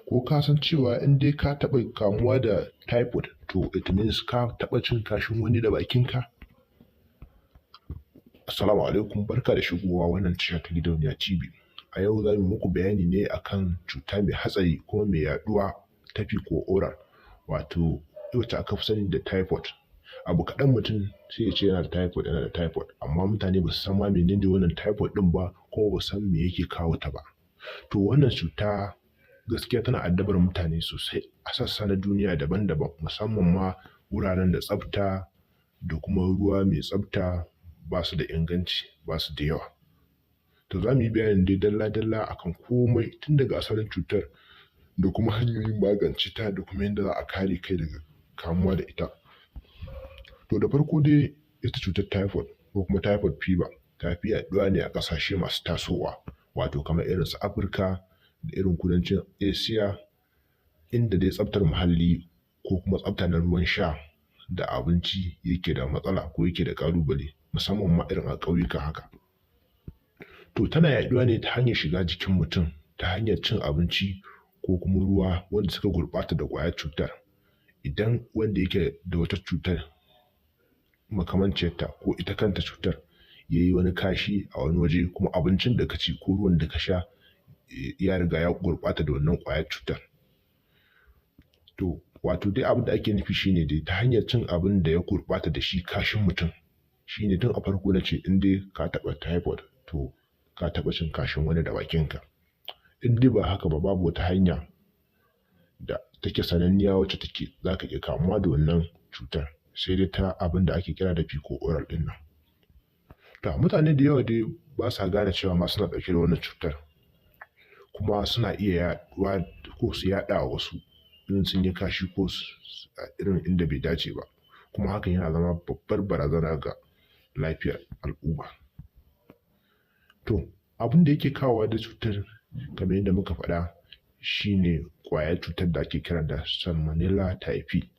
Ko ka san cewa in dai ka taɓa kamuwa da typhoid, to it means ka taɓa cin kashin wani da bakinka? Assalamu alaikum, barka da shigowa wannan tasha ta Gidauniya TV. A yau za mu muku bayani ne akan cuta mai hatsari kuma mai yaɗuwa ta fecal oral, wato wacce aka fi sani da typhoid. Abu kaɗan mutum sai ya ce yana da typhoid, yana da typhoid, amma mutane ba su san ma menene wannan typhoid ɗin ba, ko ba su san me yake kawo ta ba. To, wannan cuta gaskiya tana addabar mutane sosai a sassa na duniya daban-daban, musamman ma wuraren da tsafta da kuma ruwa mai tsafta ba su da inganci, ba su da yawa. To, za mu yi bayani dai dalla-dalla akan komai, tun daga asalin cutar da kuma hanyoyin magance ta da kuma yadda za a kare kai daga kamuwa da ita. To, da farko dai, ita cutar typhoid ko kuma typhoid fever ta fi yaɗuwa ne a ƙasashe masu tasowa, wato kamar irin su Afirka da irin kudancin Asiya, inda dai tsaftar muhalli ko kuma tsafta na ruwan sha da abinci yake da matsala ko yake da ƙalubale, musamman ma irin a ƙauyuka haka. To, tana yaɗuwa ne ta hanyar shiga jikin mutum ta hanyar cin abinci ko kuma ruwa wanda suka gurɓata da ƙwayar cutar. Idan wanda yake da wata cutar makamanciyarta ko ita kanta cutar ya yi wani kashi a wani waje, kuma abincin da ka ci ko ruwan da ka sha ya riga ya gurɓata da wannan ƙwayar cutar. To, wato dai abin da ake nufi shine dai ta hanyar cin abin da ya gurɓata da shi kashin mutum. Shine tun a farko na ce in dai ka taɓa typhoid, to ka taɓa cin kashin wani da bakinka. In dai ba haka ba, babu wata hanya da take sananniya wacce take za ka iya kamuwa da wannan cutar, sai dai ta abin da ake kira da fecal oral ɗin nan. To, mutane da yawa dai ba sa gane cewa ma suna ɗauke da wannan cutar, kuma suna iya yaɗuwa ko su yaɗa wa wasu in sun yi kashi ko irin inda bai dace ba, kuma hakan yana zama babbar barazana ga lafiyar al'umma. To, abin da yake kawowa da cutar, kamar yadda muka faɗa, shine ƙwayar cutar da ake kira da Salmonella typhi.